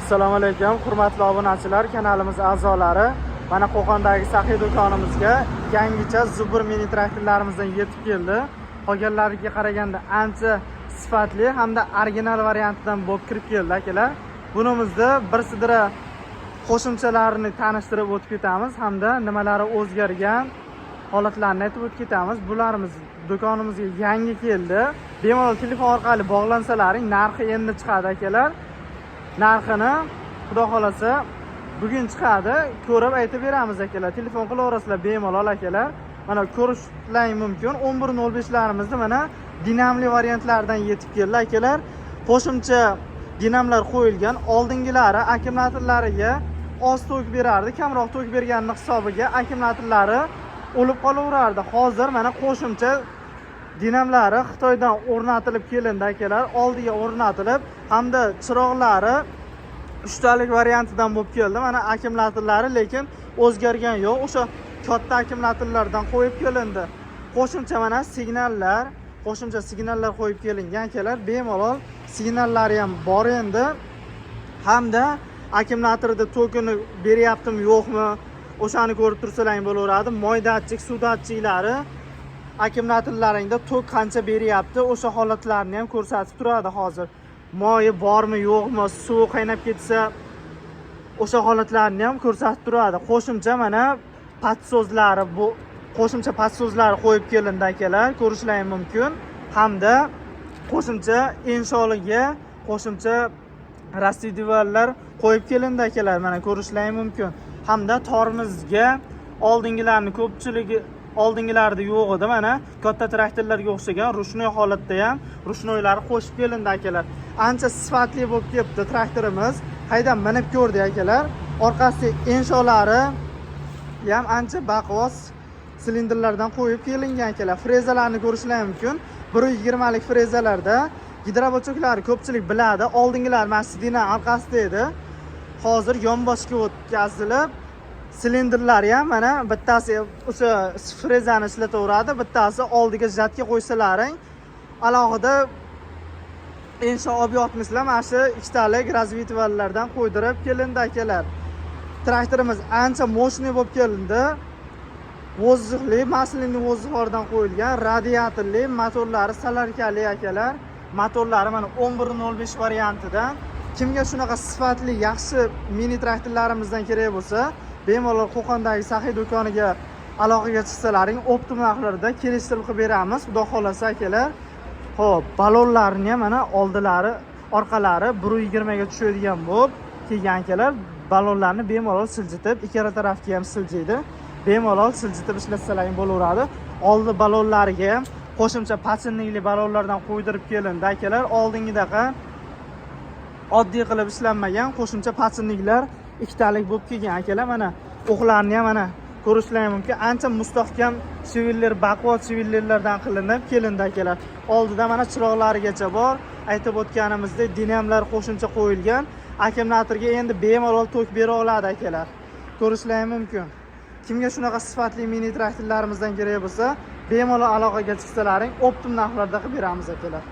Assalomu alaykum, hurmatli obunachilar, kanalimiz a'zolari. Mana, Qo'qondagi Saxiy do'konimizga yangicha Zubr mini traktorlarimizdan yetib keldi. Qolganlariga qaraganda ancha sifatli hamda original variantidan bo'lib kirib keldi, akalar. Bunimizda bir sidra qo'shimchalarini tanishtirib o'tib ketamiz hamda nimalari o'zgargan holatlarni aytib o'tib ketamiz. Bularimiz do'konimizga yangi keldi. Bemalol telefon orqali bog'lansalaring, narxi endi chiqadi, akalar. Narxini, xudo xohlasa, bugun chiqadi, ko'rib aytib beramiz, akalar. Telefon qilaverasizlar bemalol, akalar. Mana, ko'rishlaring mumkin, 11.05larimizni mana dinamli variantlardan yetib keldi, akalar. Qo'shimcha dinamlar qo'yilgan. Oldingilari akkumulyatorlariga oz tok berardi, kamroq tok berganini hisobiga akkumulyatorlari o'lib qolaverardi. Hozir mana qo'shimcha dinamlari Xitoydan o'rnatilib kelindi, akalar, oldiga o'rnatilib hamda chiroqlari uchtalik variantidan bo'lib keldi. Mana, akkumulyatorlari lekin o'zgargan yo'q, o'sha katta akkumulyatorlardan qo'yib kelindi. Qo'shimcha mana signallar, qo'shimcha signallar qo'yib kelingan, akalar. Bemalol signallari ham bor endi hamda akkumulyatorda tokini beryaptimi, yo'qmi, o'shani ko'rib tursalaring bo'laveradi. Moy datchik, suv datchiklari, akkumulyatorlaringda tok qancha beryapti, o'sha holatlarni ham ko'rsatib turadi. Hozir moyi bormi, yo'qmi, suvi qaynab ketsa, o'sha holatlarni ham ko'rsatib turadi. Qo'shimcha mana подсос lari, bu qo'shimcha подсос lari qo'yib kelindi, akalar, ko'rishlaring mumkin. Hamda qo'shimcha ensholiga qo'shimcha рассветитель lar qo'yib kelindi, akalar, mana, ko'rishlaring mumkin. Hamda tormozga oldingilarni ko'pchiligi, oldingilarida yo'q edi, mana katta traktorlarga o'xshagan ручной holatda ham ручной lari qo'shib kelindi, akalar. Ancha sifatli bo'lib kelibdi traktorimiz. Haydab minib ko'rdik, akalar. Orqasi ensholari ham ancha baquvvat silindrlardan qo'yib kelingan, akalar. Frezalarni ko'rishlar mumkin, 1,20lik frezalarda. Гидробачок lari ko'pchilik biladi, oldingilar mana сиденье orqasida edi, hozir yonboshga o'tkazilib, silindrlari ham mana bittasi o'sha frezani ishlataveradi, bittasi oldiga жатка qo'ysalaring, alohida ensho olib yotmaysizlar. Mana shu ikkitalik развитываль lardan qo'ydirib kelindi, akalar. Traktorimiz ancha мощный bo'lib kelindi. Воздух li, масляный воздух lardan qo'yilgan, radiatorli, motorlari солярка li, akalar. Motorlari mana 11.05 variantidan. Kimga shunaqa sifatli, yaxshi mini traktorlarimizdan kerak bo'lsa, bemalol Qo'qondagi Saxiy do'koniga aloqaga chiqsalaring, оптом narxlarda kelishtirib qilib beramiz, xudo xohlasa, akalar. Ho'p, balonlarni ham mana oldilari, orqalari 1,20ga tushadigan bo'lib kelgan, akalar. Balonlarni bemalol siljitib, ikkala tarafga ham siljiydi, bemalol siljitib ishlatsalaring bo'laveradi. Oldi balonlariga ham qo'shimcha подшипник li balonlardan qo'ydirib kelindi, akalar. Oldingidaqa oddiy qilib ishlanmagan, qo'shimcha подшипник lar ikkitalik bo'lib kelgan, akalar. Mana, o'qlarni ham mana ko'rishlari mumkin, ancha mustahkam швеллер, baquvvat швеллер lardan qilinib kelindi, akalar. Oldida mana chiroqlarigacha bor. Aytib o'tganimizdek, dinamlar qo'shimcha qo'yilgan. Akkumulyatorga endi bemalol tok bera oladi, akalar, ko'rishlari mumkin. Kimga shunaqa sifatli mini traktorlarimizdan kerak bo'lsa, bemalol aloqaga chiqsalaring, оптом narxlarda qilib beramiz, akalar.